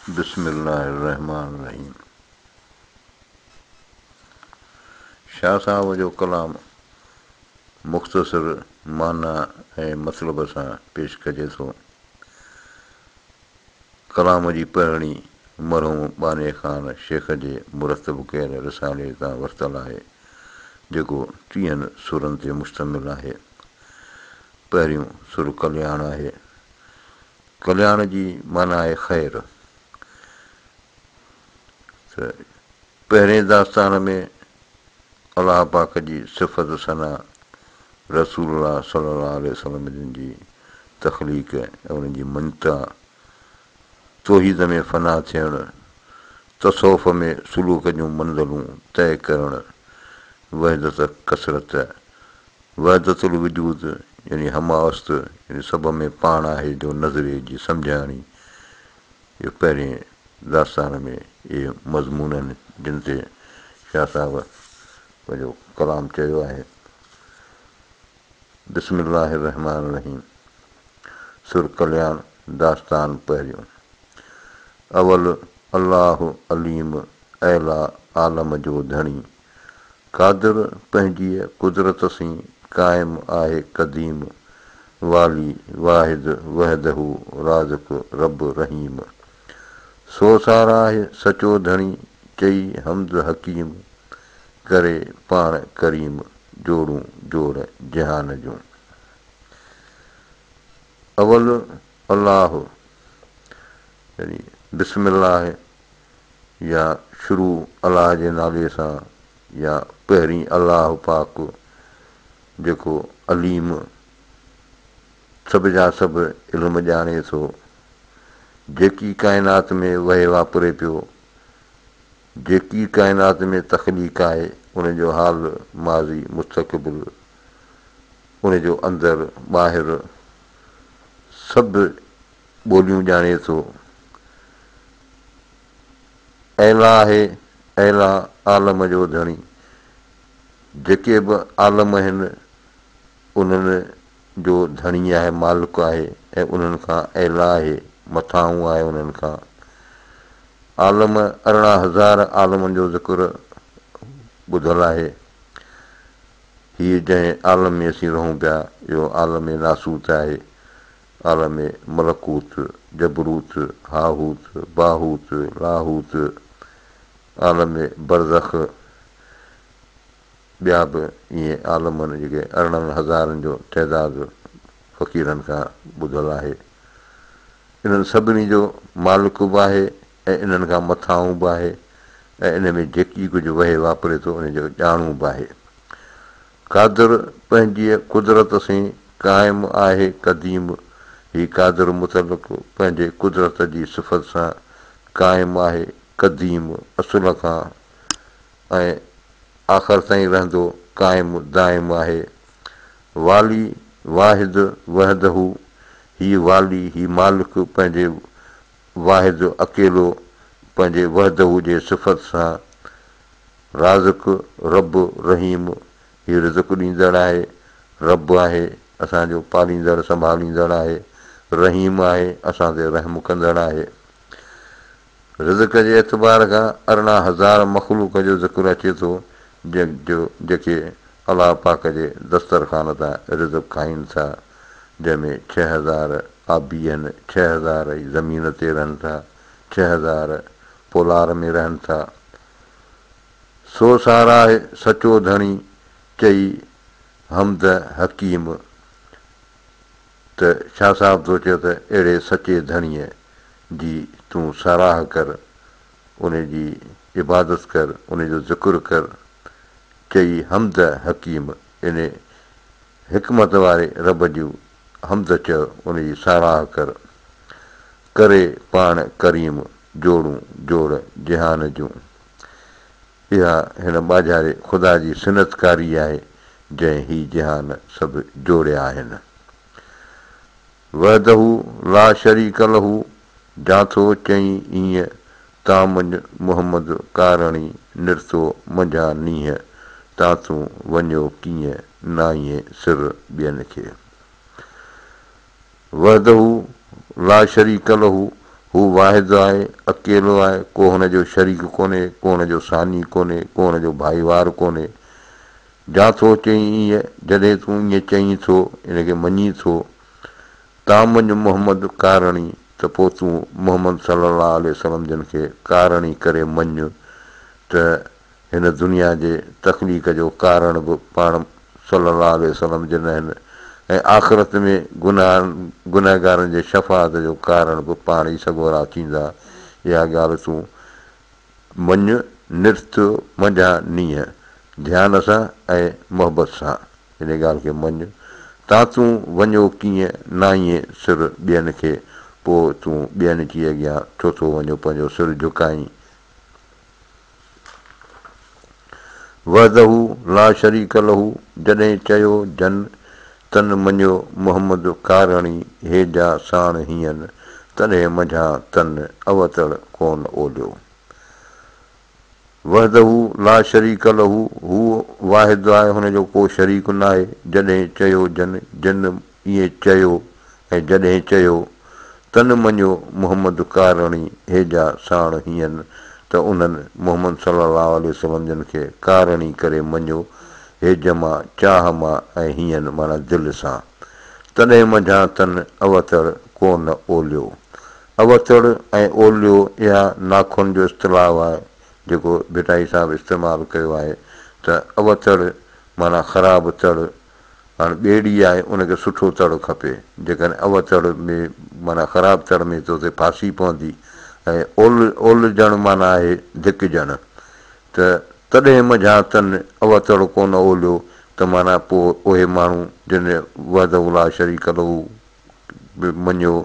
بسم الله الرحمٰن الرحيم شاهه صاحب جو ڪلام مختصر معنيٰ ۽ مطلب سان پيش ڪجي ٿو. ڪلام جي پڙهڻي مرحوم ٻانهي خان شيخ جي مرتب ڪيل رسالي تان ورتل آهي، جيڪو ٽيهن سرن تي مشتمل آهي. پهريون سر ڪلياڻ آهي. ڪلياڻ جي معنيٰ آهي خير. ته پهرين داستان ۾ الله پاڪ جي صفت ثنا، رسول الله صلي الله عليه وسلم جن جي تخليق ۽ انهن جي مڃتا، توحيد ۾ فنا ٿيڻ، تصوف ۾ سلوڪ جون منزلون طئي ڪرڻ، وحدت ڪثرت، وحدت الوجود يعني همه اوست يعني سڀ ۾ پاڻ آهي جو نظريي جي سمجهاڻي، اهو پهرين داستان ۾ اهي مضمون آهن جن تي شاهه صاحب پنهنجو ڪلام چيو آهي. بسم الله الرحمٰن الرحيم سر ڪلياڻ داستان پهريون اول الله عليم اعليٰ عالم جو ڌڻي قادر پنهنجيء قدرت سين قائم آهي قديم والي واحد وحده رازق رب رحيم سو ساراهه سچو ڌڻي چئي حمد حڪيم ڪري پاڻ ڪريم جوڙون جوڙ جهان جون. اول الله يعني بسم الله يا شروع الله جي نالي سان يا پهرين الله پاڪ جيڪو عليم سڀ جا سڀ علم ڄاڻي ٿو، جيڪي ڪائنات ۾ وهي واپري پيو، جيڪي ڪائنات ۾ تخليق آهي ان جو حال، ماضي، مستقبل، ان جو اندر ٻاهر سڀ ٻوليون ڄاڻي ٿو. اعليٰ آهي اعليٰ عالم جو ڌڻي، جيڪي به عالم آهن انهن جو ڌڻي آهي، مالڪ آهي ۽ انهن کان اعليٰ آهي، مٿانهون آهي انهن کان. عالم 18,000 عالمن جو ذڪر ٻڌل آهي. هيء جنهن عالم ۾ اسين رهون پيا، اهو عالم ناسوت آهي. عالم ملڪوت، جبروت، هاهوت، باهوت، لاهوت، عالم برزخ، ٻيا به ائين عالم آهن جيڪي ارڙهن هزارن جو تعداد فقيرن کان ٻڌل آهي. انهن سڀني جو مالڪ به آهي ۽ انهن کان مٿانهون به آهي ۽ ان ۾ جيڪي ڪجهه وهي واپري ٿو ان جو ڄاڻو به آهي. قادر پنهنجيء قدرت سين قائم آهي قديم، هي قادر مطلق پنهنجي قدرت جي صفت سان قائم آهي قديم اصل کان ۽ آخر تائين رهندو قائم دائم آهي. والي واحد وحده، هي والي هي مالڪ پنهنجي واحد اڪيلو پنهنجي وحده جي صفت سان رازق رب رحيم هي رزق ڏيندڙ آهي رب آهي اسان جو پاليندڙ سنڀاليندڙ آهي رحيم آهي اسان تي رحم ڪندڙ آهي. رزق جي اعتبار کان 18,000 مخلوق جو ذڪر اچي ٿو جو جيڪي الله پاڪ جي دسترخوان تان رزق کائين ٿا جنهن ۾ 6000 آبي آهن، 6000 ئي زمين تي رهن ٿا، 6000 پولار ۾ رهن ٿا. سو ساراهه سچو ڌڻي چئي حمد حڪيم ته شاهه صاحب ٿو چئي ته اهڙي سچي ڌڻيء جي تون ساراهه ڪر، ان جي عبادت ڪر، ان جو ذڪر ڪر، چئي حمد حڪيم ان حڪمت واري رب جي حمد چئه، ان جي ساراهه ڪر، ڪري پاڻ ڪريم جوڙون جوڙ جهان جون. اها هن ٻاجهاري خدا جي صنعتڪاري آهي، جنهن هي جهان سڀ جوڙيا آهن. وحده لا شريڪ له جان ٿو چئين ايئن، تان مڃ محمد ڪارڻي نرتو منجهان نينهن، تان تون وڃيو ڪيئن نائين سر ٻين کي. وحده لا شريڪ له هو واحد آهي، اڪيلو آهي، ڪو هن جو شريڪ ڪونهي، ڪو هن جو ثاني ڪونهي، ڪو هن جو ڀائيوار ڪونهي. جا ٿو چئين ائين، جڏهن تون ائين چئين ٿو، ان کي مڃين ٿو، تان مڃ محمد ڪارڻي، ته پوء تون محمد صلي الله عليه وسلم جن کي ڪارڻي ڪري مڃ ته هن دنيا جي تخليق جو ڪارڻ به پاڻ صلّي اللّٰه عليه وسلّم جن آهن ۽ آخرت ۾ گنهگارن جي شفاعت جو ڪارڻ به پاڻ ئي سڳورا ٿيندا، اها ڳالهه تون مڃ، نرت منجهان نينهن، ڌيان سان ۽ محبت سان ان ڳالهه کي مڃ، تان تون وڃو ڪيئن نائين سر ٻين کي، پوء تون ٻين جي اڳيان ڇو ٿو وڃو پنهنجو سر جهڪائين؟ وحده لا شريڪ له جڏهن چيو جن، تن مڃيو محمد ڪارڻي هي جا ساڻ هيئن، تڏهن منجهان تن اوتڙ ڪون اوليو. وحده لا شريڪ له هو واحد آهي هن جو ڪو شريڪ ناهي، جڏهن چيو جن، جن ائين چيو ۽ جڏهن چيو، تن مڃيو محمد ڪارڻي هيجا ساڻ هيئن ته انهن محمد صلي الله عليه وسلم جن کي ڪارڻي ڪري مڃيو، هيج مان، چاهه مان ۽ هيئن معنيٰ دل سان. تڏهن منجهان تن اوتڙ ڪو نه اوليو. اوتڙ ۽ اوليو اها ناخن جو اصطلاح آهي، جيڪو ڀٽائي صاحب استعمال ڪيو آهي ته اوتڙ معنيٰ خراب تڙ، هاڻ ٻيڙي آهي ان کي سٺو تڙ کپي، جيڪڏهن اوهه تڙ ۾ معنيٰ خراب تڙ ۾ ته اتي ڦاسي پوندي ۽ اول اولجڻ معنيٰ آهي ڌڪجڻ ته تڏهن منجهان تن اوهه تڙ ڪونه اوليو ته معنيٰ پوء اهي ماڻهو جن وحده لا شريڪ له به مڃيو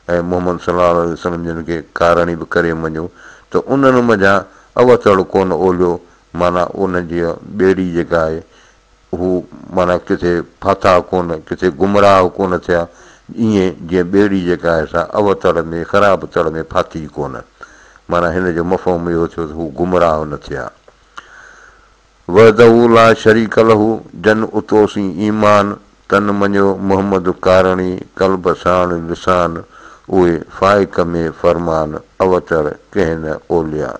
۽ محمد صلي الله عليه وسلم جن کي ڪارڻي به ڪري مڃيو ته انهن منجهان اوهه تڙ ڪونه اوليو معنيٰ ان جي ٻيڙي جيڪا آهي هو معنيٰ ڪٿي ڦاٿا ڪونه، ڪٿي گمراهه ڪونه ٿيا، ائين جيئن ٻيڙي جيڪا آهي سا اوهه تڙ ۾، خراب تڙ ۾ ڦاٿي ڪونه. معنيٰ هن جو مفهوم اهو ٿيو ته هو گمراهه نه ٿيا. وحده لا شريڪ له، جن اتوسين ايمان، تن مڃيو محمد ڪارڻي، قلب ساڻ لسان، اهي فائق ۾ فرمان، اوتڙ ڪنهن نه اوليا.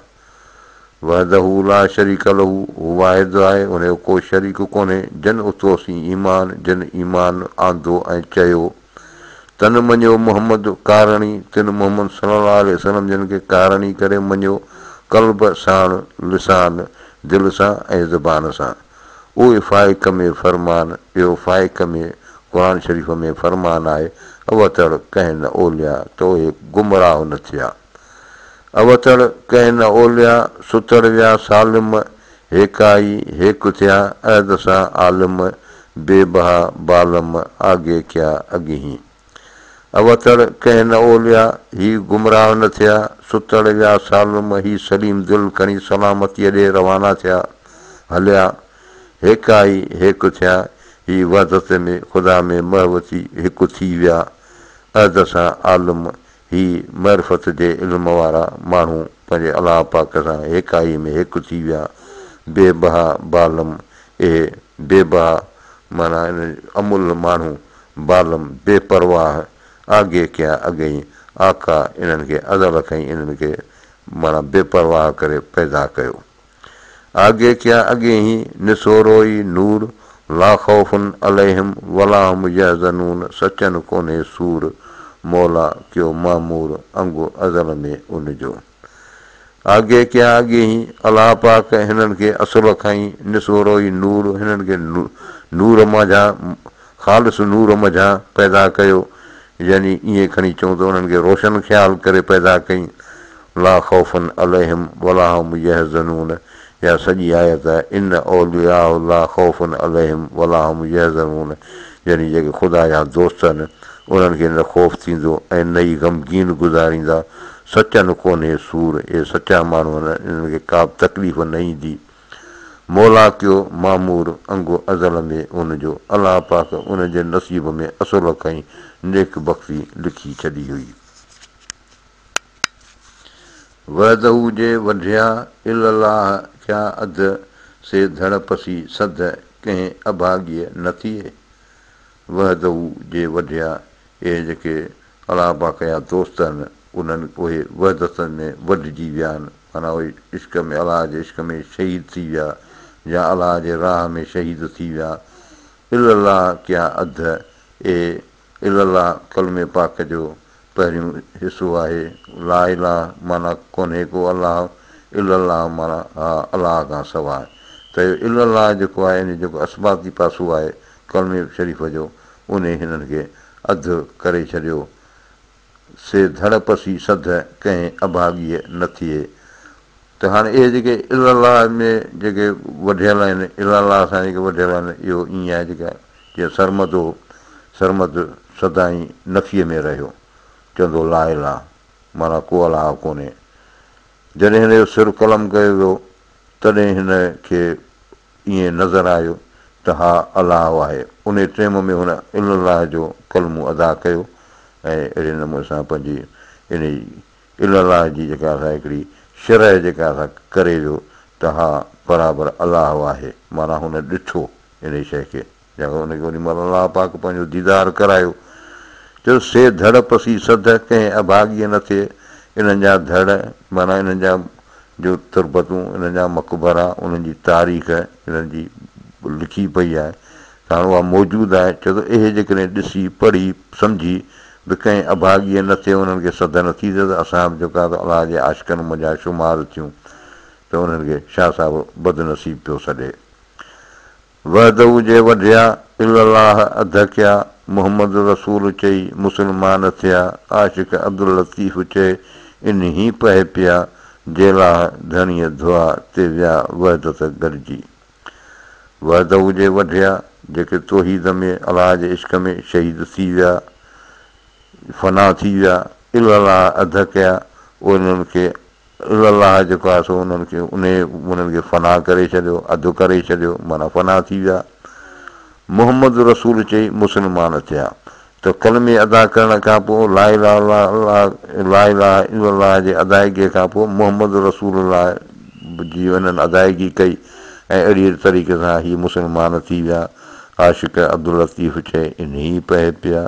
وحده لا شريڪ له، هو واحد آهي، ان جو ڪو شريڪ ڪونهي، جن اتوسين ايمان، جن ايمان آندو ۽ چيو، تن مڃيو محمد ڪارڻي، تن محمد صلي الله عليه وسلم جن کي ڪارڻي ڪري مڃيو، قلب ساڻ لسان، دل سان ۽ زبان سان. اهي فائق ۾ فرمان، اهو فائق ۾ قرآن شريف ۾ فرمان آهي، اوتڙ ڪنهن نه اوليا ته اهي گمراهه نه ٿيا. اوتڙ ڪنهن نه اوليا، ستڙ ويا سالم، هيڪائي هيڪ ٿيا، عهد سان عالم، بي بها بالم، آگي ڪيا اڳهين. اوتڙ ڪنهن نه اوليا، هي گمراهه نه ٿيا، ستڙ ويا سالم، هي سليم دل کڻي سلامتيء ڏي روانا ٿيا، هليا. هيڪائي هيڪ ٿيا، هي وحدت ۾ خدا ۾ محو ٿي هڪ ٿي ويا، عهد سان عالم، هي معرفت جي علم وارا ماڻهو پنهنجي الله پاڪ سان هيڪائي ۾ هڪ ٿي ويا. بي بها بالم، اهي بي بها معنيٰ املهه ماڻهو، بالم بي پرواهه، آگي ڪيا اڳئين آقا انهن کي ازل کان ئي انهن کي معنيٰ بي پرواهه ڪري پيدا ڪيو. آگي ڪيا اڳيهين، نسورو ئي نور، لا خوف عليهم ولا هم يحزنون سچن ڪونهي سور، مولا ڪيو معمور، انگ ازل ۾ ان جو. آگي ڪيا اڳيهين، الله پاڪ هنن کي اصل کان ئي نسورو ئي نور، هنن کي نور منجهان، خالص نور منجهان پيدا ڪيو، يعني ائين کڻي چئون ته انهن کي روشن خيال ڪري پيدا ڪئين، لا خوف عليهم ولا هم يحزنون يا سڄي آيت آهي، ان اولياء لا خوف عليهم ولا هم يحزنون يعني جيڪي خدا جا دوست آهن انهن کي نه خوف ٿيندو ۽ نه ئي غمگين گذاريندا، سچن ڪونهي سور، اهي سچا ماڻهو آهن انهن کي ڪابه تڪليف نه ايندي. مولا ڪيو معمور انگ ازل ۾ ان جو، الله پاڪ ان جي نصيب ۾ اصل کان ئي نيڪ بختي لکي ڇڏي هئي. وحده جي وڍيا الا الله ڪيا اڌ، سي ڌڙ پسي سڌ ڪنهن اڀاڳيء نه ٿئي. وحده جي وڍيا اهي جيڪي الله پاڪ جا دوست آهن، انهن اهي وحدت ۾ وڍجي ويا آهن، معنيٰ اهي عشق ۾ الله جي عشق ۾ شهيد ٿي ويا يا الله جي راهه ۾ شهيد ٿي ويا. الا الله ڪيا اڌ، اي الا الله ڪلمي پاڪ جو پهريون حصو آهي. لا اله معنيٰ ڪونهي ڪو الله، الا الله معنيٰ ها الله کان سواء. ته اهو الا الله جيڪو آهي ان جو جيڪو اثباتي پاسو آهي ڪلمي شريف جو انهي هنن کي اڌ ڪري ڇڏيو. سي ڌڙ پسي سڌ ڪنهن اڀاڳيء نه ٿئي. ته هاڻي اهي جيڪي الا الله ۾ جيڪي وڍيل آهن، الا الله سان جيڪي وڍيل آهن، اهو ائين آهي جيڪا جيئن سرمد هو، سرمد سدائين نفيء ۾ رهيو، چوندو هو لا اله معنيٰ ڪو الله ڪونهي. جڏهن هن جو سر قلم ڪيو ويو، تڏهن هن کي ائين نظر آيو ته ها الله آهي. انهيء ٽيم ۾ هن الا الله جو ڪلمو ادا ڪيو ۽ اهڙي نموني سان پنهنجي انهيء الا الله جي جيڪا سا هڪڙي شرح جيڪا سا ڪري ويو ته ها برابر الله آهي معنيٰ هن ڏٺو انهي شيء کي جا ان کي اوڏي مهل الله پاڪ پنهنجو ديدار ڪرايو چيو سي ڌڙ پسي سڌ ڪنهن اڀاڳيء نه ٿئي انهن جا ڌڙ معنيٰ انهن جا جو تربتون انهن جا مقبرا انهن جي تاريخ انهن جي لکي پئي آهي ته هاڻ اها موجود آهي، چئي ٿو اهي جيڪڏهن ڏسي، پڙهي، سمجهي به ڪنهن اڀاڳيء نه ٿئي انهن کي سڌ نه ٿي ٿئي ته اسان به جيڪا ته الله جي عاشقن منجهان شمار ٿيون ته انهن کي شاهه صاحب بدنصيب پيو سڏي. وحده جي وڍيا، الا الله اڌ ڪيا، محمد رسول چئي مسلمان ٿيا، عاشق عبداللطيف چئي انهي پهه پيا، جيلاهه ڌڻيء ڌئا تي ويا وحدت گڏجي. وحده جي وڍيا، جيڪي توحيد ۾، الله جي عشق ۾، شهيد ٿي ويا، فنا ٿي ويا، الا الله اڌ ڪيا، انهن کي الا الله جيڪو آهي سو انهن کي انهي انهن کي فنا ڪري ڇڏيو، اڌ ڪري ڇڏيو، معنيٰ فنا ٿي ويا. محمد رسول چئي مسلمان ٿيا ته ڪلمي ادا ڪرڻ کان پوء لا اله الا الله لا اله الا الله جي ادائگي کان پوء محمد رسول الله جي انهن ادائگي ڪئي ۽ اهڙي طريقي سان هي مسلمان ٿي ويا. عاشق عبداللطيف چئي انهي پهه پيا.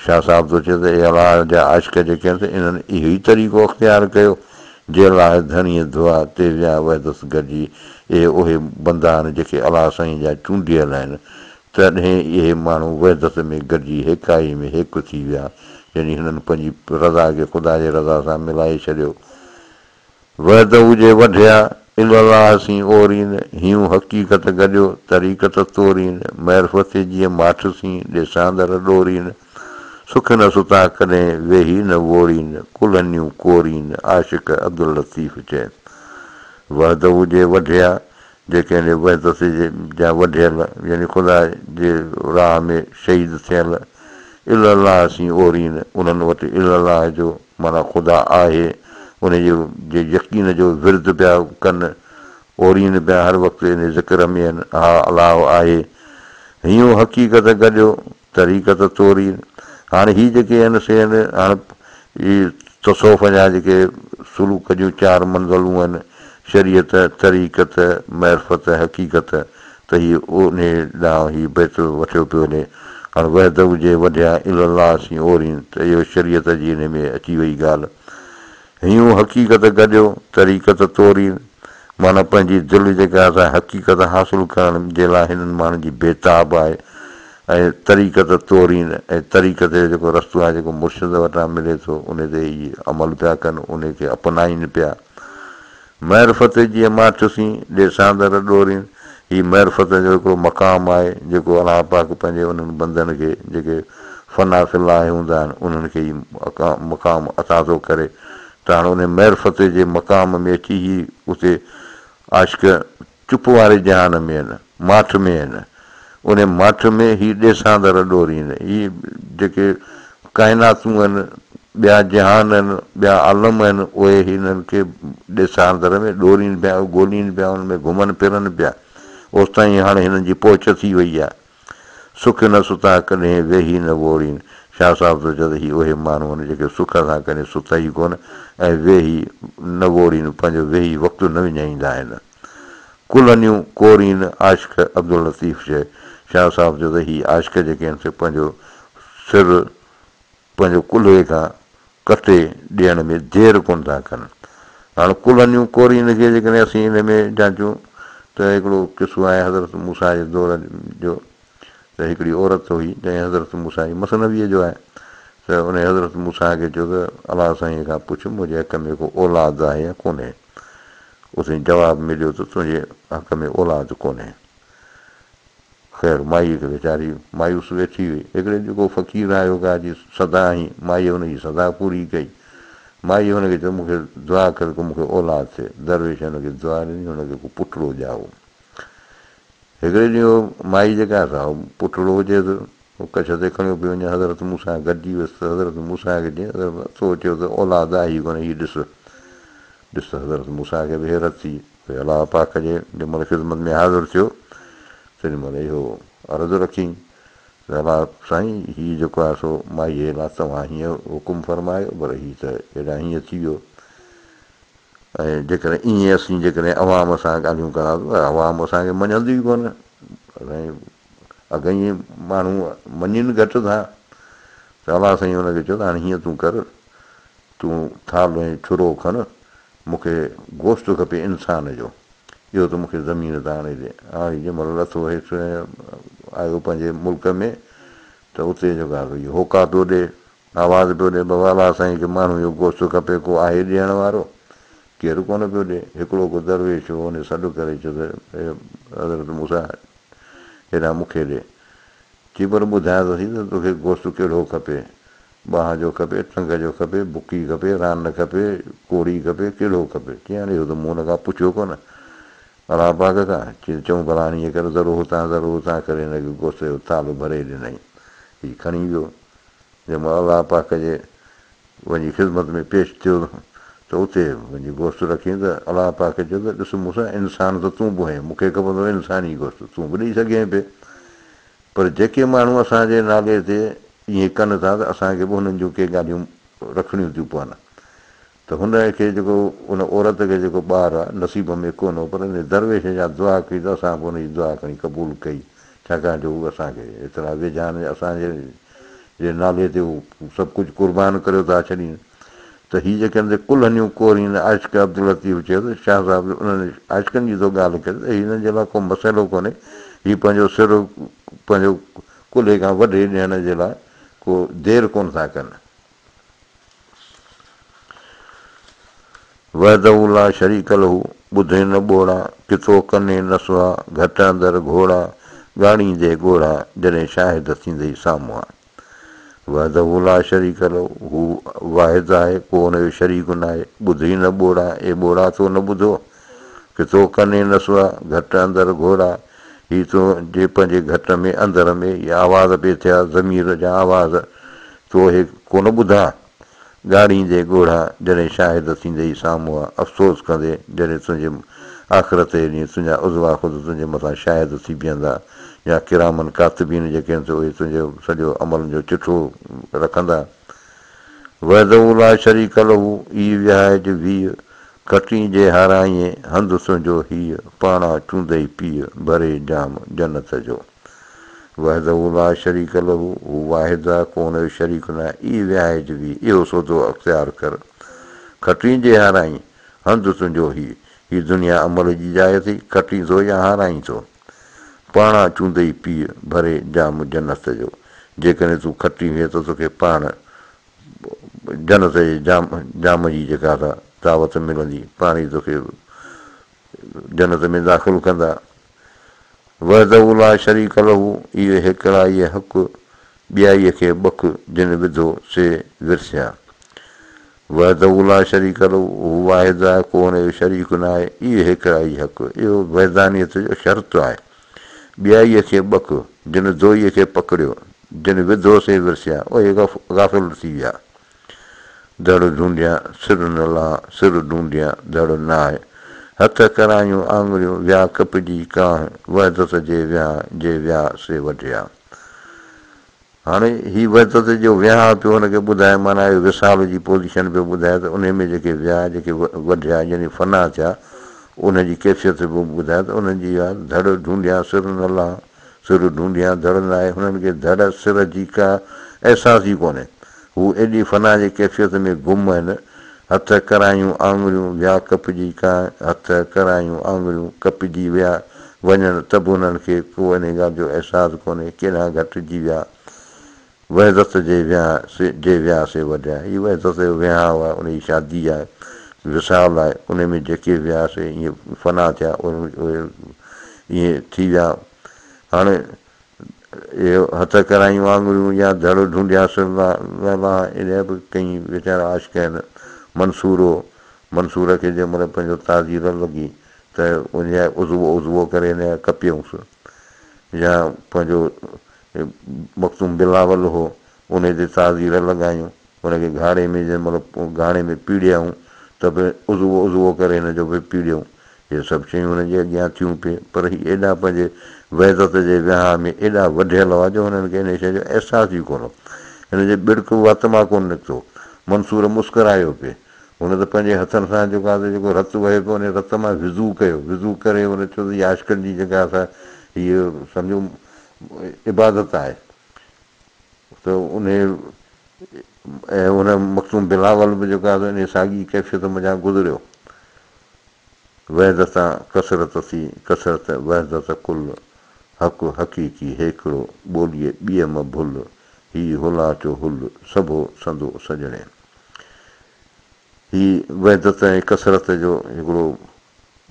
شاهه صاحب ٿو چئي ته اي الله جا عاشق جيڪي آهن سي انهن اهو ئي طريقو اختيار ڪيو، جي الله ڌڻيء ڌئا تي ويا وحدت گڏجي. اهي اهي بندا آهن جيڪي الله سائين جا چونڊيل آهن، تڏهن اهي ماڻهو وحدت ۾ گڏجي هيڪائي ۾ هيڪ ٿي ويا، يعني هنن پنهنجي رضا کي خدا جي رضا سان ملائي ڇڏيو. وحده جي وڍيا، الا الله سين اورين، هيون حقيقت گڏيو، طريقت تورين، معرفت جيئن ماٺ سين، ڏيساندر ڏورين، سک نه ستا ڪڏهن، ويهي نه ووڙين، ڪلهنيون ڪورين، عاشق عبداللطيف چئي. وحده جي وڍيا، جيڪي ان وحدت جا وڍيل، يعني خدا جي راهه ۾ شهيد ٿيل، الا الله سين اورين، انهن وٽ الا الله جو، معنيٰ خدا آهي، ان جي يقين جو ورد پيا ڪن، اورين پيا هر وقت ان ذڪر ۾ آهن، ها الله آهي. هيون حقيقت گڏيو، طريقت تورين. هاڻي هي جيڪي آهن سي آهن هاڻ هي تصوف جا جيڪي سلوڪ جون چار منزلون آهن، شريعت، طريقت، معرفت، حقيقت، ته هي انهي ڏانهن هي بيت وٺيو پيو وڃي. هاڻ وحده جي وڍيا الا الله سين اورين ته اهو شريعت جي انهي ۾ اچي وئي ڳالهه. هيون حقيقت گڏيو، طريقت تورين، معنيٰ پنهنجي دل جيڪا سا حقيقت حاصل ڪرڻ جي لاء هنن ماڻهن جي بيتاب آهي ۽ طريقت تورين ۽ طريقت جو جيڪو رستو آهي جيڪو مرشد وٽان ملي ٿو انهي تي هي عمل پيا ڪن انهي کي اپنائين پيا. معرفت جيئن ماٺ سين، ڏيساندر ڏورين، هي معرفت جو هڪڙو مقام آهي، جيڪو الله پاڪ پنهنجي انهن بندن کي جيڪي فنا في الله هوندا آهن، انهن کي هي مقام عطا ٿو ڪري ته هاڻ انهي معرفت جي مقام ۾ اچي هي اتي عاشق چپ واري جهان ۾ آهن، ماٺ ۾ آهن. انهي ماٺ ۾ هي ڏيساندر ڏورين، هي جيڪي ڪائناتون آهن، ٻيا جهان آهن، ٻيا عالم آهن، اهي هنن کي ڏيساندر ۾ ڏورين پيا، ڳولين پيا، انهن ۾ گهمن ڦرن پيا. اوستائين هاڻي هنن جي پهچ ٿي وئي آهي. سک نه ستا ڪڏهن، ويهي نه ووڙين. شاهه صاحب ٿو چئي ته هي اهي ماڻهو آهن، جيڪي سک سان ڪڏهن ستا ئي ڪونه ۽ ويهي نه ووڙين، پنهنجو ويهي وقت نه وڃائيندا آهن. ڪلهنيون ڪورين عاشق عبداللطيف چئي. شاهه صاحب چيو ته هي عاشق جيڪي آهن سي پنهنجو سر پنهنجو ڪلهي کان ڪٽي ڏيڻ ۾ دير ڪونه ٿا ڪن. هاڻ ڪلهنيون ڪورين کي جيڪڏهن اسين ان ۾ جانچون ته هڪڙو قصو آهي حضرت موسيٰ جي دور جو ته هڪڙي عورت هئي جنهن حضرت موسيٰ جي مثنويء جو آهي ته ان حضرت موسيٰ کي چيو ته الله سائينء کان پڇ منهنجي حق ۾ ڪو اولاد آهي يا ڪونهي؟ اتي جواب مليو ته تنهنجي حق ۾ اولاد ڪونهي. خير مائيء کي ويچاري مايوس ويٺي هئي. هڪڙي ڏينهن ڪو فقير آيو ڪا جي صدا هين. مائيء هن جي صدا پوري ڪئي. مائيء هن کي چيو مون کي دعا ڪر ڪو مون کي اولاد ٿئي. درويش هن کي دعا ڏني هن کي ڪو پٽڙو ڄائو. هڪڙي ڏينهن هو مائي جيڪا سا پٽڙو هجيس هو ڪڇ تي کڻيو پيو وڃي حضرت موسيٰ گڏجي ويس ته حضرت موسيٰ کي چيائين حضرت موسيٰ تو چيو ته اولاد آهي ئي ڪونه هي ڏس ڏس ته حضرت موسيٰ کي به حيرت ٿي ڀئي الله پاڪ جي جنهن مهل خدمت ۾ حاضر ٿيو تيڏي مهل اهو عرض رکيائين ته الله سائين هي جيڪو آهي سو مائيء جي لاء توهان هيئن حڪم فرمايو پر هي ته هيڏانهن هيئن ٿي ويو ۽ جيڪڏهن ائين اسين جيڪڏهن عوام سان ڳالهيون ڪنداسون ته عوام اسان کي مڃندي ئي ڪونه. اسان اڳ ئي ماڻهو مڃين گهٽ ٿا. ته الله سائين هن کي چيو ته هاڻي هيئن تون ڪر، تون ٿالهه ۽ ڇرو کڻ، مون کي گوشت کپي انسان جو، اهو تون مون کي زمين تان آڻي ڏي. هاڻي جنهن مهل لٿو هيٺ ۽ آيو پنهنجي ملڪ ۾ ته اتي جيڪو آهي سو اهو هوڪا پيو ڏي. آواز پيو ڏي، بابا الله سائين کي ماڻهوء جو گوشت کپي، ڪو آهي ڏيڻ وارو؟ ڪير ڪونه پيو ڏي. هڪڙو ڪو درويش هو، ان سڏ ڪري چيو ته اي حضرت موسيٰ! هيڏانهن مون کي ڏي. چي پر ٻڌاء ته سهي ته توکي گوشت ڪهڙو کپي؟ ٻانهن جو کپي، ٽنگ جو کپي، بڪي کپي، ران کپي، ڪوڙي کپي، ڪهڙو کپي؟ چي هاڻي اهو ته مون هن کان پڇيو ڪونه. الله پاڪ کان. چي چئون ڀلا هاڻي ائين ڪر ذرو هتان ذرو هتان ڪري هن کي گوشت جو ٿالهه ڀري ڏنائين. هي کڻي ويو. جنهن مهل الله پاڪ جي وڃي خدمت ۾ پيش ٿيو ته اتي وڃي گوشت رکيائين ته الله پاڪ چيو ته ڏس موسيٰ انسان ته تون به هئين مون کي کپندو هو انساني گوشت تون به ڏئي سگهين پئي پر جيڪي ماڻهو اسان جي نالي تي ائين ڪن ٿا ته اسان کي به هنن جون ڪي ڳالهيون رکڻيون ٿيون پون ته هن کي جيڪو ان عورت کي جيڪو ٻار آ نصيب ۾ ڪونه هو پر ان درويش جا دعا ڪئي ته اسان به ان جي دعا کڻي قبول ڪئي ڇاڪاڻ جو هو اسان کي ايترا ويجها آهن اسان جي جي نالي تي هو سڀ ڪجهه قربان ڪريو ٿا ڇڏين ته هي جيڪي هن تي ڪلهنيون ڪورين عاشق عبداللطيف چيو ته شاهه صاحب انهن عاشقن جي ٿو ڳالهه ڪري ته هنن جي لاء ڪو مسئلو ڪونهي هي پنهنجو سر پنهنجو ڪلهي کان وڍي ڏيڻ جي لاء ڪو دير ڪونه ٿا ڪن. وحده لا شريڪ له، ٻڌين نه ٻوڙا، ڪتو ڪنين نه سها، گهٽ اندر گهوڙا، ڳاڙيندي ڳوڙها، جڏهن شاهد ٿيندئي سامهون. وحده لا شريڪ له، هو واحد آهي، ڪو ان جو شريڪ ناهي، ٻڌين نه ٻوڙا، اي ٻوڙا تو نه ٻڌو؟ ڪتو ڪنين نه سها، گهٽ اندر گهوڙا، هي تنهنجي پنهنجي گهٽ ۾ اندر ۾ اهي آواز پئي ٿيا، ضمير جا آواز، تو اهي ڪونه ٻڌا؟ ڳاڙيندي ڳوڙها، جڏهن شاهد ٿيندئي سامهون، افسوس ڪندي، جڏهن تنهنجي آخرت جي ڏينهن تنهنجا عضوا خود تنهنجي مٿان شاهد ٿي بيهندا، يا ڪرامن ڪاتبين جيڪي آهن سي اهي تنهنجي سڄو عملن جو چٺو رکندا. وحده لا شريڪ له، اي وهائج ويهه، کٽين جي هارائين، هنڌ تنهنجو هيء، پاڻا چوندئي پيء، ڀري جام جنت جو. وحده لا شريڪ له، هو واحد آ، ڪو ان جو شريڪ ناهي، اي وهائج ويهه، اهو سودو اختيار ڪر. کٽين جي هارائين، هنڌ تنهنجو هيء، هي دنيا عمل جي جاء اٿئي، کٽين ٿو يا هارائين ٿو. پاڻا چوندئي پيء، ڀري جام جنت جو. جيڪڏهن تون کٽين ويهه ته توکي پاڻ جنت جي جام جام جي جيڪا سا دعوت ملندي، پاڻ ئي توکي جنت ۾ داخل ڪندا. وحده لا شريڪ له، اهو هيڪڙائيء حق، ٻيائيء کي ٻک، جن وڌو سي ورسيا. وحده لا شريڪ له، هو واحد آهي، ڪو ان جو شريڪ ناهي، اهو هيڪڙائي حق، اهو وحدانيت جو شرط آهي. ٻيائيء کي ٻک، جن دوئيء کي پڪڙيو، جن وڌو سي ورسيا، اهي غافل ٿي ويا. ڌڙ ڍونڍيان، سر نه لهان، سر ڍونڍيان، ڌڙ ناهه. هٿ ڪرايون آڱريون، ويا ڪپجي ڪانهه، وحدت جي ويان، جي ويا سي وڍيا. هاڻي هي وحدت جو ويهانء پيو هن کي ٻڌائي معنيٰ اهو وصال جي پوزيشن پيو ٻڌائي ته انهي ۾ جيڪي ويا جيڪي وڍيا يعني فنا ٿيا انهن جي ڪيفيت پيو ٻڌائي ته انهن جي اها ڌڙ ڍونڍيان سر نه لهان سر ڍونڍيان ڌڙ ناهي هنن کي ڌڙ سر جي ڪا احساس ئي ڪونهي هو ايڏي فنا جي ڪيفيت ۾ گم آهن. هٿ ڪرايون آڱريون ويا ڪپجي ڪا هٿ ڪرايون آڱريون ڪپجي ويا وڃن ته به انهن کي ڪو انهي ڳالهه جو احساس ڪونهي ڪيڏانهن گهٽجي ويا وحدت جي ويان سي جي ويا سي وڍيا. هي وحدت جو وهانء آهي، ان جي شادي آهي، وصال آهي، ان ۾ جيڪي ويا سي ائين فنا ٿيا، اهي ائين ٿي ويا. هاڻي اهو هٿ ڪرايون آڱريون يا ڌڙ ڍونڍيا سر لاهه، اهڙا به ڪئين ويچارا عاشق آهن. منصور هو، منصور کي جنهن مهل پنهنجو تعزير لڳي ته ان جا عضوو عضوو ڪري هن جا ڪپيائونس يا پنهنجو مخدوم بلاول هو، انهي تي تعزير لڳايون، ان کي گهاڙي ۾ جنهن مهل گهاڻي ۾ پيڙهيائون ته به عضوو عضوو ڪري هن جو به پيڙهيائون. اهي سڀ شيون هن جي اڳيان ٿيون پئي، پر هي ايڏا پنهنجي وحدت جي وهانء ۾ ايڏا وڍيل هئا جو هنن کي انهي شيء جو احساس ئي ڪونه هو. هن جي ٻڙڪ به وات مان ڪونه نڪتو. منصور مسڪرايو پئي. هن ته پنهنجي هٿن سان جيڪو آهي سو جيڪو رت وهي پيو انهي رت مان وضو ڪيو. وضو ڪري هن چيو ته هي عاشقن جي جيڪا سا هيء سمجهو عبادت آهي ته انهي ۽ ان مخدوم بلاول به جيڪو آهي سو انهي ساڳي ڪيفيت منجهان گذريو. وحدتان ڪثرت ٿي، ڪثرت وحدت ڪل، حق حقيقي هيڪڙو، ٻوليء ٻيء م ڀل، هي هولاچو هل، سڀو سندو سڄڻي. هي وحدت ۽ ڪثرت جو هڪڙو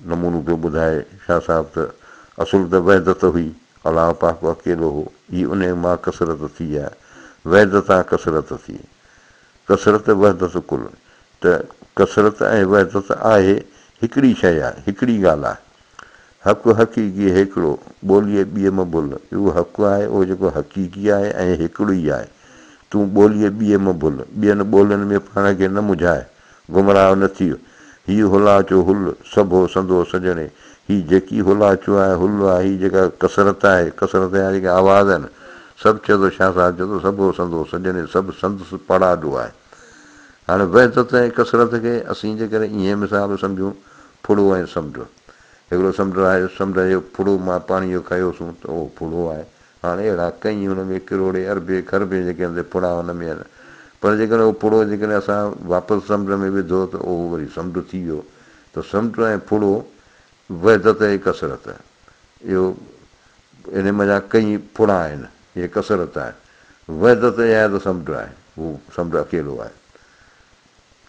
نمونو پيو ٻڌائي شاهه صاحب ته اصل ته وحدت هئي، الله پاڪ اڪيلو هو، هي انهيء مان ڪثرت ٿي آهي، وحدتان ڪثرت ٿي. ڪثرت وحدت ڪل ته ڪثرت ۽ وحدت آهي هڪڙي شيء آهي، هڪڙي ڳالهه آهي. حق حقيقي هيڪڙو، ٻوليء ٻيء م ڀل. اهو حق آهي، اهو جيڪو حقيقي آهي ۽ هيڪڙو ئي آهي. تون ٻوليء ٻيء م ڀل، ٻين ٻولين ۾ پاڻ کي نه مجهاء، گمراهه نه ٿيء. هي هولاچو هل، سڀو سندو سڄڻي. هي جيڪي هولاچو آهي، هل آهي، هي جيڪا ڪثرت آهي، ڪثرت جا جيڪي آواز آهن، سڀ چئي ٿو شاهه صاحب چئي ٿو سڀو سندو سڄڻي، سڀ سندس پڙاڏو آهي. هاڻي وحدت ۽ ڪثرت کي اسين جيڪڏهن ائين مثال سمجهون، ڦڙو ۽ سمنڊ. هڪڙو سمنڊ آهي، سمنڊ جو ڦڙو مان پاڻي جو کنيوسون ته اهو ڦڙو آهي. هاڻي اهڙا ڪئين هن ۾ ڪروڙين، اربين، کربين جيڪي آهن سي ڦڙا هن ۾ آهن. پر جيڪڏهن اهو ڦڙو جيڪڏهن اسان واپس سمنڊ ۾ وڌو ته اهو وري سمنڊ ٿي ويو. ته سمنڊ ۽ ڦڙو وحدت ۽ ڪثرت. اهو انهي منجهان ڪئين ڦڙا آهن، اهي ڪثرت آهي. وحدت اها آهي ته سمنڊ آهي، هو سمنڊ اڪيلو آهي.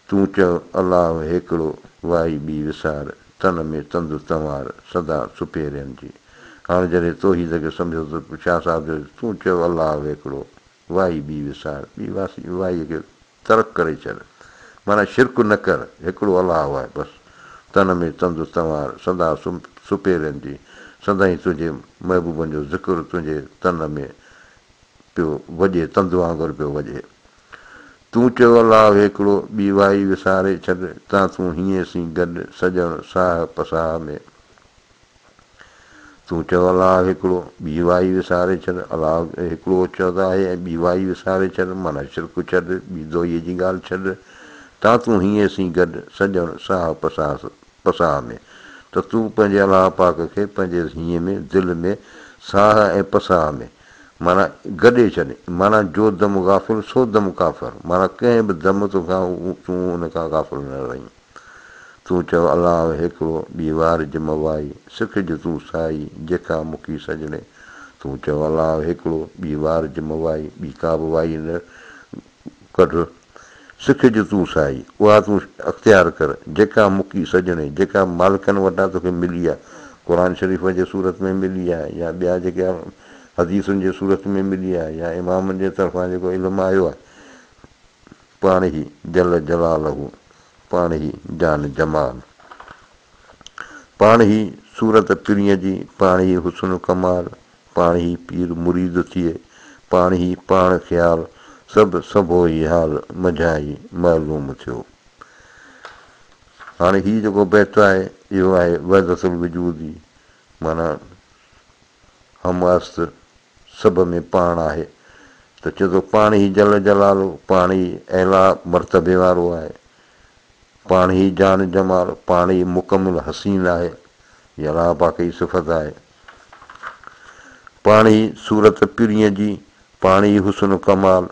تون چئه الله هيڪڙو، وائي ٻي وسار، تن ۾ تند تنوار، سدا سپيرين جي. هاڻ جڏهن توحيد کي سمجهيو ته شاهه صاحب چيو تون چئه الله هيڪڙو، وائي ٻي وسار، ٻي وائيء کي ترڪ ڪري ڇڏ، معنيٰ شرڪ نه ڪر، هڪڙو الله آهي بس. تن ۾ تند تنوار، سدا سپيرين جي، سدائين تنهنجي محبوبن جو ذڪر تنهنجي تن ۾ پيو وڄي، تند وانگر پيو وڄي. تون چيو الله هيڪڙو، ٻي وائي وساري ڇڏ، تان تون هينئين سين گڏ، سڄڻ ساهه پساهه ۾. تون چئو الله هيڪڙو، ٻي وائي وساري ڇڏ، الله هيڪڙو چئو ته آهي ۽ ٻي وائي وساري ڇڏ، معنيٰ شرڪ ڇڏ، ٻي دوئيء جي ڳالهه ڇڏ، تان تون هينئين سين گڏ، سڄڻ ساهه پساهه ۾. ته تون پنهنجي الله پاڪ کي پنهنجي هينئين ۾، دل ۾، ساهه ۽ پساهه ۾، معنيٰ گڏي ڇڏ، معنيٰ جو دم غافل سو دم ڪافر، معنيٰ ڪنهن به دم توکان تون ان کان غافل نه رهين. تون چئو الله هيڪڙو، ٻي وار جم وائي، سکج تون سائي، جيڪا مکي سڄڻي. تون چئو الله هيڪڙو، ٻي وار جم وائي، ٻي ڪا به وائي نه ڪڍ. سکج تون سائي، اها تون اختيار ڪر، جيڪا مکي سڄڻي، جيڪا مالڪن وٽان توکي ملي آهي، قرآن شريف جي صورت ۾ ملي آهي يا ٻيا جيڪي حديثن جي صورت ۾ ملي آهي يا امامن جي طرفان جيڪو علم آيو آهي، پاڻ ئي جل جلاله، پاڻ ئي جان جمال. پاڻ ئي صورت پرينء جي، پاڻ ئي حسن ڪمال، پاڻ ئي پير مريد ٿئي، پاڻ ئي پاڻ خيال، سڀ سڀو ئي حال منجهان ئي معلوم ٿيو. هاڻي هي جيڪو بيت آهي، اهو آهي وحدت الوجود جي معنيٰ هم است، سڀ ۾ پاڻ آهي ته چئي ٿو پاڻ ئي جل جلاله، پاڻ ئي اعليٰ مرتبي وارو آهي، پاڻ ئي جان جمال، پاڻ ئي مڪمل حسين آهي، هي الله پاڪ جي صفت آهي. پاڻ ئي صورت پرينء جي، پاڻ ئي حسن ڪمال،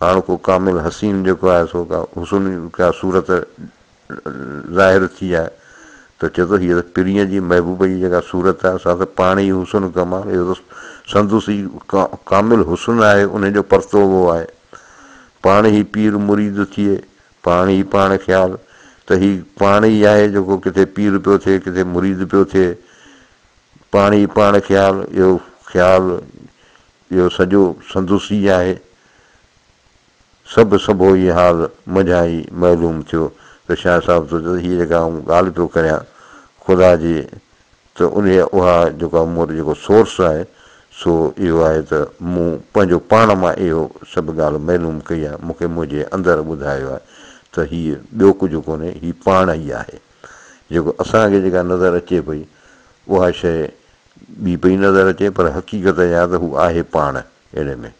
هاڻ ڪو ڪامل حسين جيڪو آهي سو ڪا حسن ڪا صورت ظاهر ٿي آهي ته چئي ٿو هيء ته پرينء جي محبوب جي جيڪا صورت آهي سا ته پاڻ ئي حسن ڪمال اهو ته سندس ئي ڪامل حسن آهي ان جو پرتوو آهي. پاڻ ئي پير مريد ٿئي، پاڻ ئي پاڻ خيال ته هي پاڻ ئي آهي جيڪو ڪٿي پير پيو ٿئي ڪٿي مريد پيو ٿئي. پاڻ ئي پاڻ خيال اهو خيال اهو سڄو سندس ئي آهي. سڀ سڀوئي حال منجهان ئي معلوم ٿيو ته شاهه صاحب ٿو چئي ته هيء جيڪا آئون ڳالهه پيو ڪريان خدا جي ته انهيء اها جيڪا مون وٽ جيڪو سورس آهي سو اهو آهي ته مون پنهنجو پاڻ مان اهو سڀ ڳالهه معلوم ڪئي آهي مون کي منهنجي اندر ٻڌايو آهي ته هيء ٻيو ڪجهه ڪونهي هي پاڻ ئي آهي جيڪو اسان کي جيڪا نظر اچي پئي اها شيء ٻي پئي نظر اچي پر حقيقت اها ته هو آهي پاڻ اهڙي ۾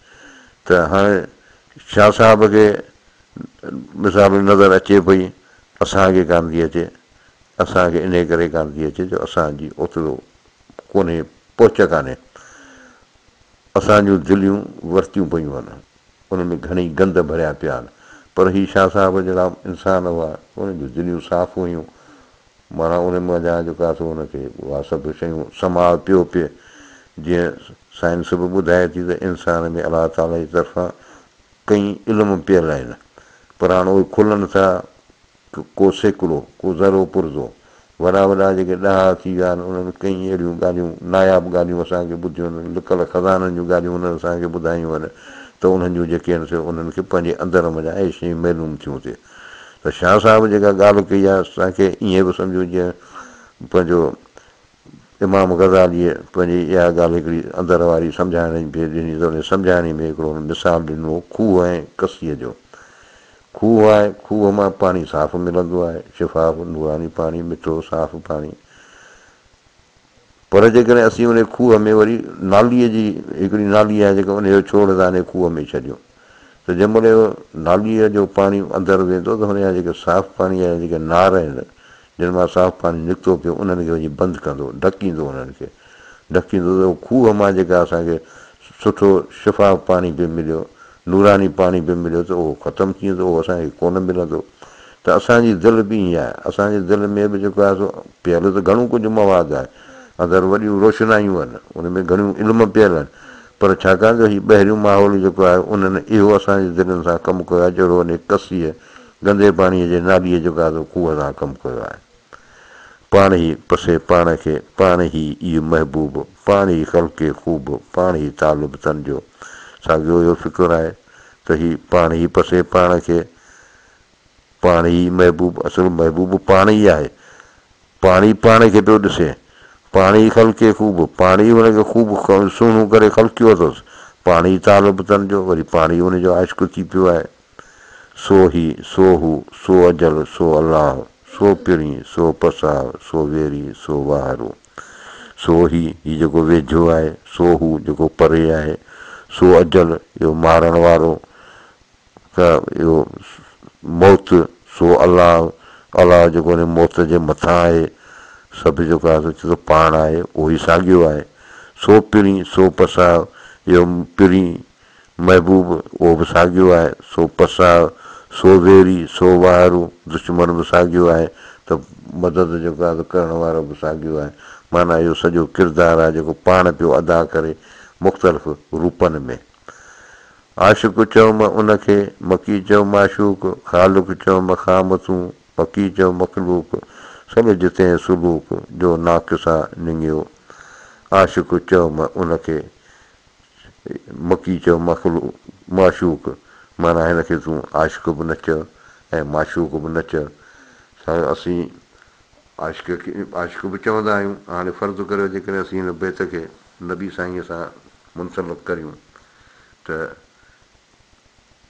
ته هاڻي شاهه صاحب کي مثال نظر اچي پئي اسان کي ڪانه ٿي اچي اسان کي انهي ڪري ڪانه ٿي اچي جو اسان جي اوترو ڪونهي پهچ ڪانهي اسان جون دليون ورتيون پيون آهن ان ۾ گهڻي گند ڀريا پيا آهن پر هي شاهه صاحب جهڙا انسان هئا انهن جون دليون صاف هيون معنيٰ ان منجهان جيڪو آهي سو ان کي اها سڀ شيون سماء پيو پئي. جيئن سائنس به ٻڌائي ٿي ته انسان ۾ الله تعاليٰ جي طرفان ڪئين علم پيل آهن پر هاڻ اهي کلن ٿا ڪو سيڪڙو، ڪو ذرو پرزو. وڏا وڏا جيڪي ڏاها ٿي ويا آهن انهن ڪئين اهڙيون ڳالهيون ناياب ڳالهيون اسان کي ٻڌيون آهن، لڪل خزانن جون ڳالهيون انهن اسان کي ٻڌايون آهن ته انهن جون جيڪي آهن سي انهن کي پنهنجي اندر منجهان اهي شيون معلوم ٿيون ٿي. ته شاهه صاحب جيڪا ڳالهه ڪئي آهي اسان کي ائين به سمجهون جيئن پنهنجو امام غزاليء پنهنجي اها ڳالهه هڪڙي اندر واري سمجهاڻي به ڏني ته ان سمجهاڻي ۾ هڪڙو هن مثال ڏنو هو کوهه ۽ ڪسيء جو. کوهه آهي، کوهه مان پاڻي صاف ملندو آهي، شفاف نوراني پاڻي، مٺو صاف پاڻي. پر جيڪڏهن اسين انهي کوهه ۾ وري ناليء جي هڪڙي نالي آهي جيڪا انهيء جو ڇوڙ ٿا انهي کوهه ۾ ڇڏيون ته جنهن مهل اهو ناليء جو پاڻي اندر ويندو ته هن جا جيڪي صاف پاڻيء جا جيڪي نار آهن جن مان صاف پاڻي نڪتو پيو انهن کي وڃي بند ڪندو ڍڪيندو انهن کي ڍڪيندو ته کوهه مان جيڪا اسان کي سٺو شفاف پاڻي پئي مليو نوراني پاڻي پئي مليو ته اهو ختم ٿي ويندو، اهو اسان کي ڪونه ملندو. ته اسان جي دل به ائين آهي. اسان جي دل ۾ به جيڪو آهي سو پيل ته گهڻو ڪجهه مواد آهي، اندر وڏيون روشنايون آهن، ان ۾ گهڻيون علم پيل آهن، پر ڇاڪاڻ جو هي ٻاهريون ماحول جيڪو آهي انهن اهو اسان جي دلين سان ڪم ڪيو آهي جهڙو انهي ڪسيء گندي پاڻيء جي ناليء جيڪو آهي سو کوهه سان ڪم ڪيو آهي. پاڻ ئي پسي پاڻ کي، پاڻ ئي اي محبوب، پاڻ ئي خلقي خوب، پاڻ ئي طالب تن جو. ساڳيو اهو فڪر آهي ته هي پاڻ ئي پسي پاڻ کي، پاڻ ئي محبوب، اصل محبوب پاڻ ئي آهي، پاڻ ئي پاڻ کي پيو ڏسي، پاڻ ئي خلقي خوب، پاڻ ئي هن کي خوب سهڻو ڪري خلقيو اٿس، پاڻ ئي طالب تن جو، وري پاڻ ئي ان جو عاشق ٿي پيو آهي. سو هي، سو هو، سو اجل، سو الله، سو پرين، سو پساهه، سو ويري، سو واهرو. سو هي، هي جيڪو ويجهو آهي، سو هو، جيڪو پري آهي، سو اجل، اهو مارڻ وارو، ته اهو موت، سو الله، الله جيڪو ان موت جي مٿان آهي، سڀ جيڪو آهي سو چئي ٿو پاڻ آهي، اهو ئي ساڳيو آهي. سو پرين، سو پساهه، اهو پرين، محبوب اهو به ساڳيو آهي، سو پساهه، سو ويري، سو واهرو، دشمن به ساڳيو آهي ته مدد جيڪو آهي سو ڪرڻ وارو به ساڳيو آهي. معنيٰ اهو سڄو ڪردار آهي جيڪو پاڻ پيو ادا ڪري مختلف روپن ۾. عاشق چئو م ان کي، مڪي چئو معشوق، خالق چئو م خام تون، مڪي چئو مخلوق، سڀ جتين سلوڪ، جو ناقصا نڱيو. عاشق چئو م ان کي، مڪي چئو مخلوق معشوق معنيٰ هن کي تون عاشق به نه چئه ۽ معشوق به نه چئه. سائين اسين عاشق کي عاشق به چوندا آهيون. هاڻي فرض ڪريو جيڪڏهن اسين هن بيت کي نبي سائينء سان منسلڪ ڪريون ته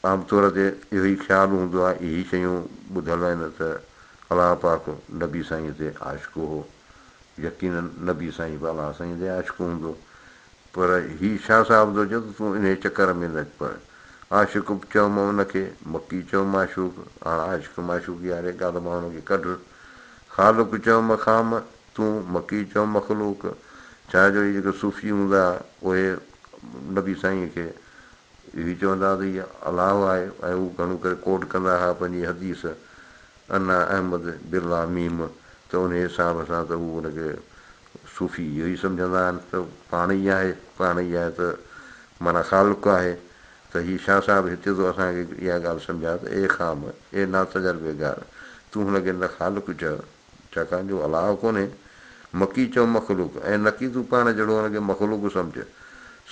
عام طور تي اهو ئي خيال هوندو آهي، اهي ئي شيون ٻڌل آهن ته الله پاڪ نبي سائينء تي عاشق هو. يقيناً نبي سائين به الله سائينء تي عاشق هوندو. پر هي شاهه صاحب ٿو چئي ته تون انهيء چڪر ۾ نه پئه. عاشق به چئو مان ان کي، مڪي چئو معشوق، هاڻ عاشق معشوق ياري ڳالهه مان هن کي ڪڍ. خالق چئو م خام، تون مڪي چئو مخلوق. ڇا جو هي جيڪي صوفي هوندا اهي نبي سائينء کي هي چوندا ته هي الله آهي ۽ هو گهڻو ڪري ڪوٽ ڪندا هئا پنهنجي حديث انا احمد بالله ميم ته انهي حساب سان ته هو ان کي صوفي اهو ئي سمجهندا آهن ته پاڻ ئي آهي، پاڻ ئي آهي ته معنيٰ خالق آهي ته هي شاهه صاحب هتي ٿو اسان کي اها ڳالهه سمجهائي ته اي خام، اي ناتجربيگار، تون هن کي نه خالق چئه، ڇاڪاڻ جو الله ڪونهي، مڪي چئو مخلوق ۽ نڪي تون پاڻ جهڙو ان کي مخلوق سمجهه.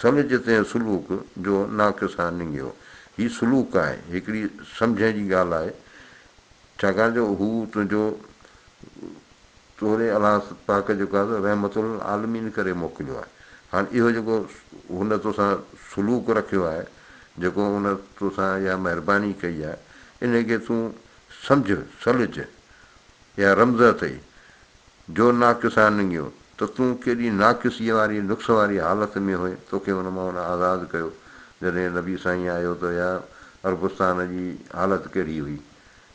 سمجهه تنهن سلوڪ جو ناقصان نڱيو. هي سلوڪ آهي، هڪڙي سمجهڻ جي ڳالهه آهي، ڇاڪاڻ جو هو تنهنجو توڙي الله پاڪ جيڪو آهي سو رحمت للعالمين ڪري موڪليو آهي. هاڻ اهو جيڪو هن توسان سلوڪ رکيو آهي، جيڪو هن توسان اها مهرباني ڪئي آهي، انهي کي تون سمجهه، سلج. اها رمز اٿئي، جو ناقصان نڱيو، ته تون ڪيڏي ناقصيء واري، نقص واري حالت ۾ هئين، توکي ان مان ان آزاد ڪيو. جڏهن نبي سائين آيو ته اها عربستان جي حالت ڪهڙي هئي،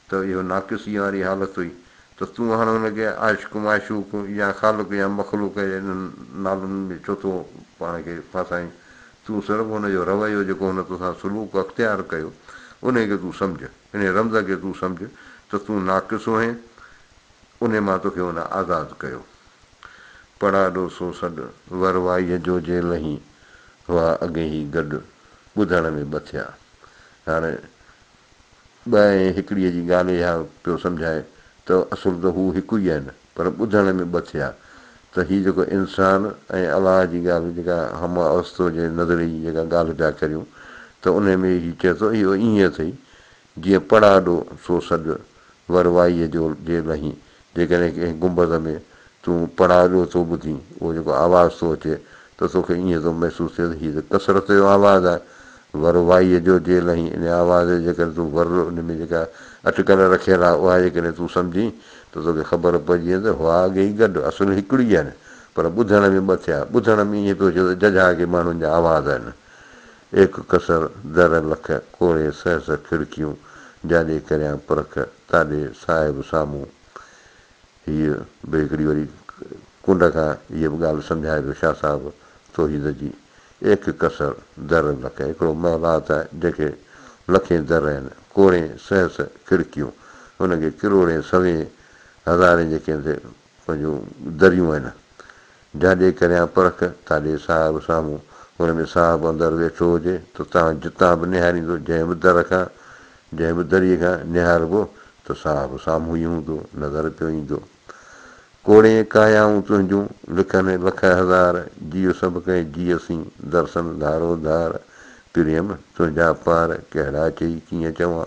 ته اهو ناقصيء واري حالت هئي، ته تون هاڻ هن کي عاشق معشوق يا خالق يا مخلوق جي انهن نالن ۾ ڇو ٿو پاڻ کي ڦاسائين؟ تون صرف هن جو رويو جيڪو هن توسان سلوڪ اختيار ڪيو، انهيء کي تون سمجهه. انهيء رمز کي تون سمجهه ته تون ناقص هئين، انهيء مان توکي هن آزاد ڪيو. پڙاڏو سو سڏ، ور وائيء جو جي لهين، هئا اڳي ئي گڏ، ٻڌڻ ۾ ٻه ٿيا. هاڻي ٻه ۽ هڪڙيء جي ڳالهه اها پيو سمجهائي ته اصل ته هو هڪ ئي آهن، پر ٻڌڻ ۾ ٻه ٿيا ته هي جيڪو انسان ۽ الله جي ڳالهه جيڪا هم اوستو جي نظرئي جي جيڪا ڳالهه پيا ڪريون ته انهي ۾ هي چئي ٿو اهو ائين اٿئي جيئن پڙاڏو سو سڏ ور وائيء جو جي لهين جيڪڏهن ڪنهن گنبذ ۾ تون پڙاڏو ٿو ٻڌين اهو جيڪو آواز ٿو اچي ته توکي ائين ٿو محسوس ٿئي ته هي ته ڪثرت جو آواز آهي ور وائيء جو جي لهين ان آواز جي جيڪڏهن تون ور ان ۾ جيڪا اٽڪل رکيل آهي اها جيڪڏهن تون سمجهين ته توکي خبر پئجي ويندي ته هئا اڳي ئي گڏ، اصل هڪڙي آهن، پر ٻڌڻ ۾ ٻه ٿيا. ٻڌڻ ۾ ائين پيو اچي ته ججها ڪي ماڻهن جا آواز آهن. ايڪ ڪسر در لک ڪوڙي سهس کڙڪيون، جاڏي ڪريان پرک، تاڏي صاحب سامهون. هيء به هڪڙي وري ڪنڊ کان هيء به ڳالهه سمجهائي پيو شاهه صاحب توحيد جي. ايڪ قصر در لک، هڪڙو محلات آهي جنهن کي لکين در آهن، ڪوڙين سهس کڙڪيون، ان کي ڪروڙين سوين هزارين جيڪي آهن سي پنهنجون دريون آهن. جاڏي ڪريان پرک، تاڏي صاحب سامهون، ان ۾ صاحب اندر ويٺو هجي ته تان جتان به نهاريندو، جنهن به در کان، جنهن به دريء کان نهاربو ته صاحب سامهون ئي هوندو، نظر پيو ايندو. ڪوڙين ڪايائون تنهنجون، لکن لک هزار، جيء سڀ ڪنهن جيء سين، درسن ڌارو ڌار، پريم تنهنجا پار، ڪهڙا چئي ڪيئن چوان.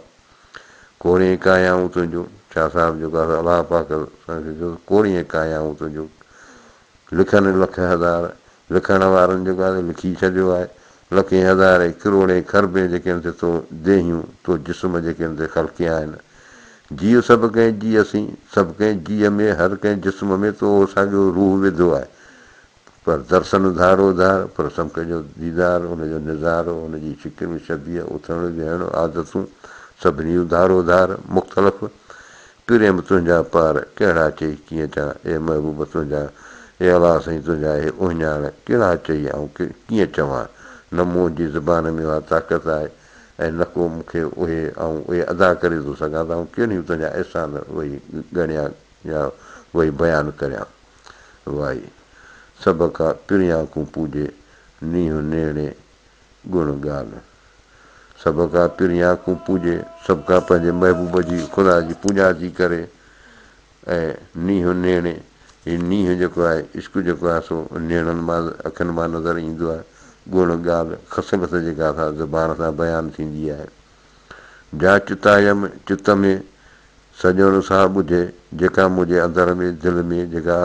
ڪوڙين ڪايائون تنهنجون، شاهه صاحب جيڪو آهي سو الله پاڪ سان چيو ته ڪوڙين ڪايائون تنهنجون، لکن لک هزار، لکڻ وارن جيڪو آهي سو لکي ڇڏيو آهي، لکين هزارين ڪروڙين کربين جيڪي آهن سي تو ديهيون، تو جسم جيڪي آهن سي خلقيا آهن. جيء سڀ ڪنهن جيء سين، سڀ ڪنهن جيء ۾ هر ڪنهن جسم ۾ تو اهو ساڳيو روح وڌو آهي. پر درسن ڌارو ڌار، پر سڀ ڪنهن جو ديدار، ان جو نظارو، ان جي شڪل شبيهه، اٿڻ ويهڻ، عادتون، سڀني جون ڌارو ڌار، مختلف. پريم تنهنجا پار، ڪهڙا چئي ڪيئن چان، اي محبوب تنهنجا، اي الله سائين تنهنجا اهي اهڃاڻ، ڪهڙا چئي آئون ڪيئن چوان، نه منهنجي زبان ۾ اها طاقت آهي ۽ نه ڪو مون کي اهي آئون اهي ادا ڪري ٿو سگهان ته آئون ڪهڙيون تنهنجا احسان ويهي ڳڻيان يا ويهي بيان ڪريان. وائي، سڀ ڪا پريان ڪون پوڄي، نينهن نيڻي ڳڻ ڳالهه. سڀ ڪا پريان ڪون پوڄي، سڀ ڪا پنهنجي محبوب جي، خدا جي پوڄا ٿي ڪري ۽ نينهن نيڻي، هي نينهن جيڪو آهي، عشق جيڪو آهي سو نيڻن مان، اکين مان نظر ايندو آهي. ڳڻ ڳالهه، خصلت جيڪا سا زبان سان بيان ٿيندي آهي. جا چتايم چت ۾، سڄڻ سا ٻجهي، جيڪا منهنجي اندر ۾، دل ۾، جيڪا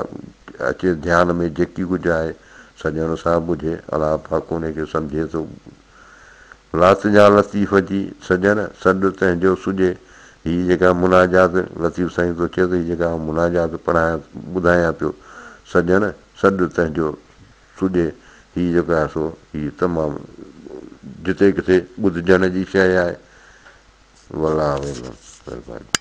اچي ڌيان ۾ جيڪي ڪجهه آهي، سڄڻ سا ٻجهي، الله پاڪ انهي کي سمجهي ٿو. لات جا لطيف جي، سڄڻ، سڏ تنهن جو سجهي، هي جيڪا مناجات، لطيف سائين ٿو چئي ته هي جيڪا آئون مناجات پڙهايان ٻڌايان پيو، سڄڻ، سڏ تنهن جو سجهي، هي جيڪو آهي سو هي تمام جتي ڪٿي ٻڌجڻ جي شيء آهي. والله اعلم. مھرباني.